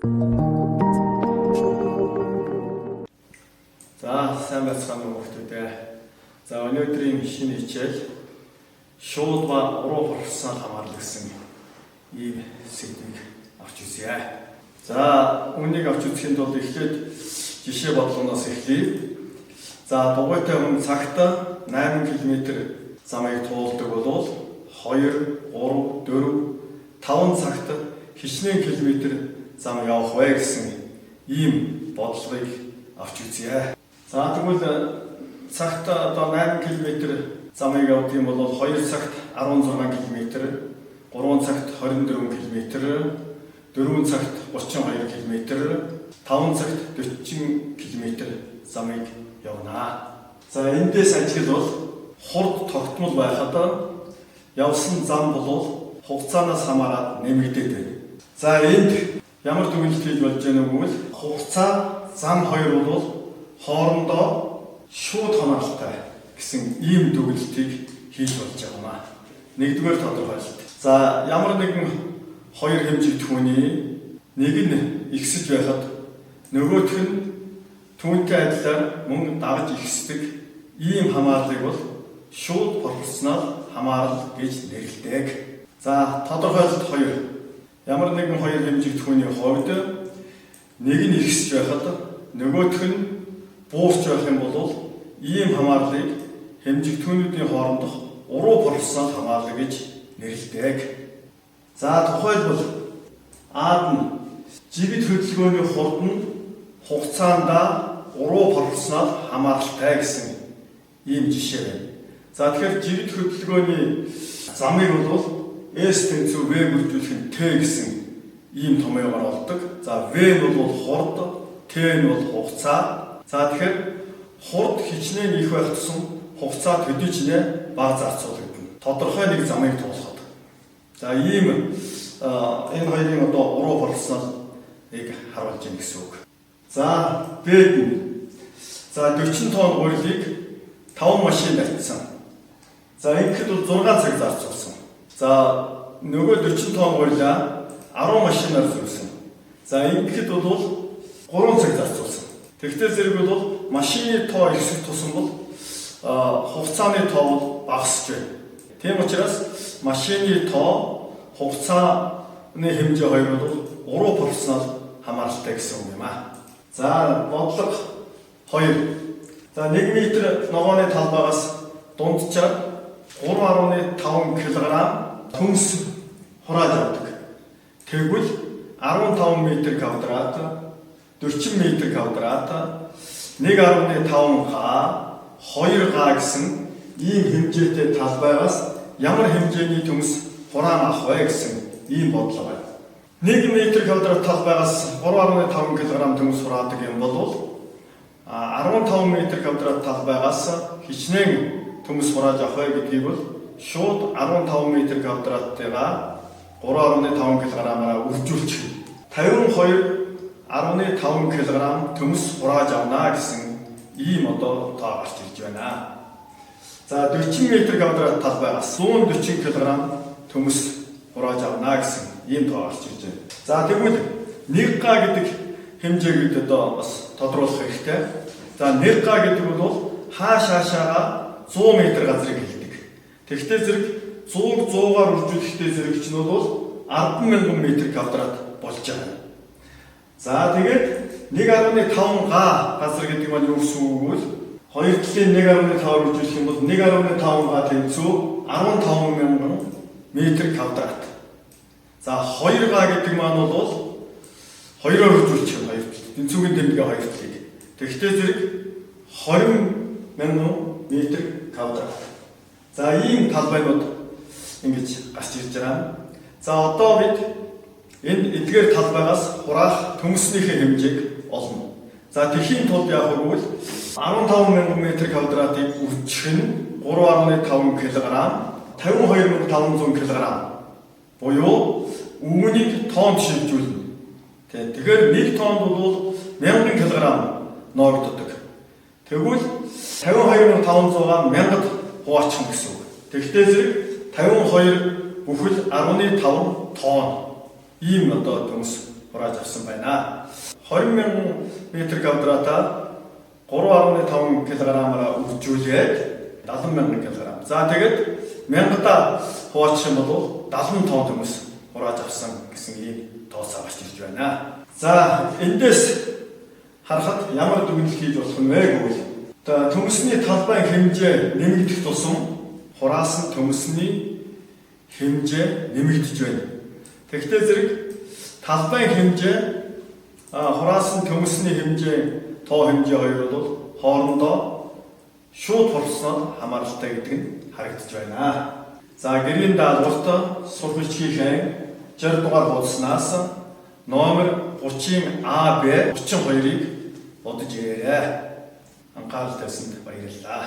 За, сайн байцгаана уу хүмүүстээ. За, өнөөдрийн шинэ хичээл шууд ба уруу пропорционал хамаарал гэсэн ийм сэдвийг авч үзье. За, үүнийг авч үзэхийн тулд эхлээд жишээ бодлогоноос эхлэе. За, дугуйтай хүн цагт 8 км замыг туулдаг болвол 2, 3, 4, 5 цагт хичнээн километр зам явах вэ гэсэн ийм бодлогыг авч үзье. За, тэгвэл цагт одоо 8 км замыг явдаг юм бол 2 цагт 16 км, 3 цагт 24 км, 4 цагт 32 км, 5 цагт 40 км замыг явна. За, эндээс ажиглавал хурд тогтмол байхад явсан зам бол хугацаанаас хамаарат нэмэгдээд байна. За, энд ямар дүгнэлт хийж болж байна вэ гэвэл хугацаа, зам хоёр бол хоорондоо шууд хамааралтай гэсэн ийм дүгнэлтийг хийж болж байгаа юм аа. Нэгдүгээр тодорхойлолт. За, ямар нэгэн хоёр хэмжигдэхүүний нэг нь ихсэж байхад нөгөөх нь түүнтэй адилаар мөн дагаж ихсдэг ийм хамаарлыг бол шууд пропорционал хамаарал гэж нэрлэдэг. За, тодорхойлолт 2. Ямар нэгэн хоёр хэмжигдэхүүний хувьд нэг нь ихсэж байхад нөгөөх нь буурч байх юм бол ийм хамаарлыг хэмжигдэхүүнүүдийн хоорондох уруу пропорционал хамаарлал гэж нэрлэдэг. За, тухайлбал А-д нь жигд хөдөлгөөний хурд нь хугацаандаа уруу пропорционал хамааралтай гэсэн ийм жишээ байна. За, тэгэхээр жигд хөдөлгөөний замыг бол S тэнцүү V бүрдүүлэх нь T гэсэн ийм томьёогоор олдог. За, V нь бол хурд, T нь бол хугацаа. За, тэгэхээр хурд хичнээн их байх тусам хугацаа төдий чинээ бага зарцуулагдана. Тодорхой нэг замыг туулахад. За, ийм энэ хоёрын одоо уруу пропорционалыг харуулж байна гэсэн үг. За, Б-д нь за 40 тонн гурилыг 5 машин барьсан. За, ингэхэд бол 6 цаг зарцуулсан. За, нөгөө 40 тонн гурилаа 10 машинаар зүүсэн. За, ингэхэд бол 3 цаг зарцуулсан. Тэгвэл зэрэг бол машины тоо ихсэх тусам бол хугацааны тоо бол багасч байна. Тийм учраас машины тоо, хугацааны хэмжээ хоёр бол уруу пропорционал хамааралтай гэсэн үг юм аа. За, бодлого 2. За, 1 м ногооны талбайгаас дунджаар 3.5 кг төмс хурааж авдаг. Тэгвэл 15 м квадрат, 40 м квадрат, 1.5 га, 2 га гэсэн ийм хэмжээтэй талбайгаас ямар хэмжээний төмс хураан авах вэ гэсэн ийм бодлого байна. 1 м квадрат талбайгаас 3.5 кг төмс хураадаг юм бол 15 м квадрат талбайгаас хичнээн төмс хурааж авах вэ гэдгийг бол шууд 15 м квадраттайгаа 3.5 кг-аараа үржүүлчих. 52.5 кг төмс хурааж авна гэсэн ийм одоо тоо гарч ирж байна. За, 40 м квадрат талбайгаас 140 кг төмс хурааж авна гэсэн ийм тоо гарч ирж байна. За, тэгвэл 1 га гэдэг хэмжээг бид одоо бас тодруулах хэрэгтэй. За, 1 га гэдэг бол хааш хаашаага 100 м газрыг хэлдэг. Тэгвэл зэрэг 100-г 100-аар үржүүлэхдээ зэрэг чинь бол 10,000 м квадрат болж байгаа. За, тэгээд 1.5 га газар гэдэг маань юу гэсэн үг вэ? Хоёр талын 1.5-аар үржүүлэх юм бол 1.5 га тэнцүү 15,000 м квадрат. За, 2 га гэдэг маань бол 2-оор үржүүлчих юм хоёр тал. Тэнцүүгийн тэмдгээ хоёр талыг. Тэгвэл зэрэг 20,000 м квадрат. За, ийм талбайнууд ингэж гарч ирж байгаа. За, одоо бид энэ эдгээр талбайгаас хураах төмснийхээ хэмжээг олно. За, тэхийн тулд яах вэ гэвэл 15,000 м квадратыг үржих нь 3.5 кг, 52,500 кг буюу үүнийг тоннд шилжүүлнэ. Тэгэхээр 1 тоннд бол 1000 кг ноогддог. Тэгвэл 52,500-аа 1000-д хуваачих гэсэн үг. Тэгвэл зэрэг 52 бүхэл 10.5 тонн ийм одоо төмс хурааж авсан байна. 20 мянган метр квадратаа 3.5 кг-аар үржүүлээд 70 мянган кг. За тэгээд мянгадаа хуваачих юм бол 70 тонн төмөс хурааж авсан гэсэн ийм тооцоо гарч ирж байна. За эндээс харахад ямар дүгнэлт хийж болох нь вэ гэвэл одоо төмөсний талбайн хэмжээ нэмэгдэх тусам хураасан төмөсний хэмжээ нэмэгдэж байна. Тэгвэл зэрэг талбайн хэмжээ хураасан төмөсний хэмжээ тоо хэмжээ хоёр бол хоорондоо шууд пропорционал хамааралтай гэдэг нь харагдаж байна. За гэрийн даалгаварт сурах бичгийн 60 дугаар хуудаснаас номер 30 А Б 32-ыг бодож ирээрэй. Анхаарал тавьсанд баярлалаа.